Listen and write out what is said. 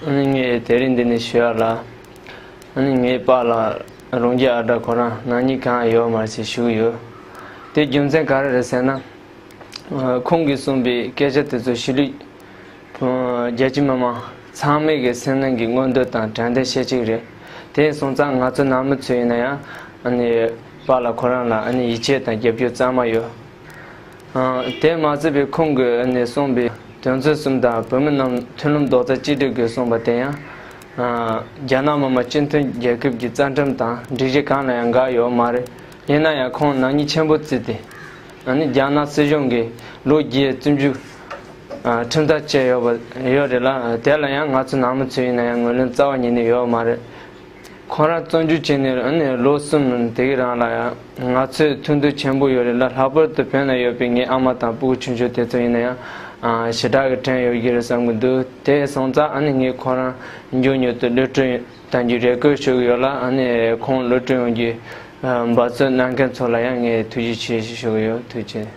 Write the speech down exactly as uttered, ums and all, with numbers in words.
ཨ་ནི་ངས་དེ་རིང་འདི་ནས་ཞུ་ཡག་ལ། ཨ་ནི་ངའི་པཱ་ལགས་རོང་རྒྱས་ཨ་བྲ་ཁོ་རང་ནག་ཉེས་གང་ཡང་ཡོད་མ་རེད་ཟེར་ཞུ་གི་ཡོད། དེ་རྒྱུ་མཚན་ག་རེ་རེད་ཟེར་ན། ཨ་ཁོང་གིས་གསུངས་པའི་སྐད་ཆ་དེ་ཚོ་གཞིས་ལུས་རྒྱ་ཆེ་མི་མང་ཚང་མའི་གི་སེམས་ནང་གི་མངོན་འདོད་དང་དྲན་རྟེན་བཤད་ཅིག་རེད། དེ་སོང་ཙང་ང་ཚོ་ནང་མི་ཚོ་ཡིན་ན་ཡང་ཨ་ནི་པཱ་ལགས་ཁོ་རང་ལ་ཨ་ནི་ཡིད་ཆེས་དང་རྒྱབ་སྐྱོར་གཙང་མ་ཡོད། ཨ་དེ་མ་ཟད་པའི་ཁོང་གིས་ཨ་ནི་གསུངས་པའི་དོན་ཚན་གསུམ་དང་བོད་མི་རྣམས་མཐུན་ལམ་རྡོག་རྩ་གཅིག་སྒྲིལ་དགོས་གསུངས་པ་དེ་ཡང་ཨ་རྒྱ་ནག་མི་དམངས་སྤྱི་མཐུན་རྒྱལ་ཁབ་ཀྱི་རྩ་ཁྲིམས་དང་སྒྲིག་གཞི་གང་ལ་ཡང་འགལ་ཡོད་མ་རེད། ཡིན་ན་ཡང་ཁོང་ནག་ཉེས་ཆེན་པོ་བརྩིས་ཏེ། ཨ་ནི་རྒྱ་ནག་སྲིད་གཞུང་གིས་ལོ་བརྒྱད་བཙོན་འཇུག་ཨ་ཁྲིམས་ཐག་བཅད་ཡོད་པ་ཡོད་རེད་ལ། དེ་ལ་ཡང་ང་ཚོ་ནང་མི་ཚོ་ཡིན་ན་ཡང་ངོས་ལེན་རྩ་བ་ཉིད་ནས་ཡོད་མ་རེད། ཁོ་རང་བཙོན་འཇུག་བྱས་ནས་ཨ་ནི་ལོ་གསུམ་དེ་གི་རིང་ལ་ཡང་ང་ཚོས་ཐུགས་འདོད་ཆེན་པོ་ཡོད་རེད་ལ། ལྷག་པར་དུ་བོད་ན་ཡོད་པའི་ངའི་ཨ་མ་དང་སྤུ་གུ་ཆུང་ཆུང་དེ་ཚོ་ཡིན་ན་ཡང་ཨ་ཞེ་དྲག་གི་དྲན་ཡོད་ཀྱི་རེད་བསམ་གྱི་འདུག་དེ་སོང་ཙང་ཨ་ནི་ངས་ཁོ་རང་མགྱོགས་མྱུར་དུ་གློད་གྲོལ་གཏང་རྒྱུའི་རེ་སྐུལ་ཞུ་གི་ཡོད་ལ། ཨ་ནི་ཁོང་གློད་གྲོལ་ཡོང་རྒྱུའི་ཨ་འབད་བརྩོན་གནང་མཁན་ཚོ་ལ་ཡང་ངས་ཐུགས་རྗེ་ཆེ་ཞུ་གི་ཡོད། ཐུགས་རྗེ་ཆེ།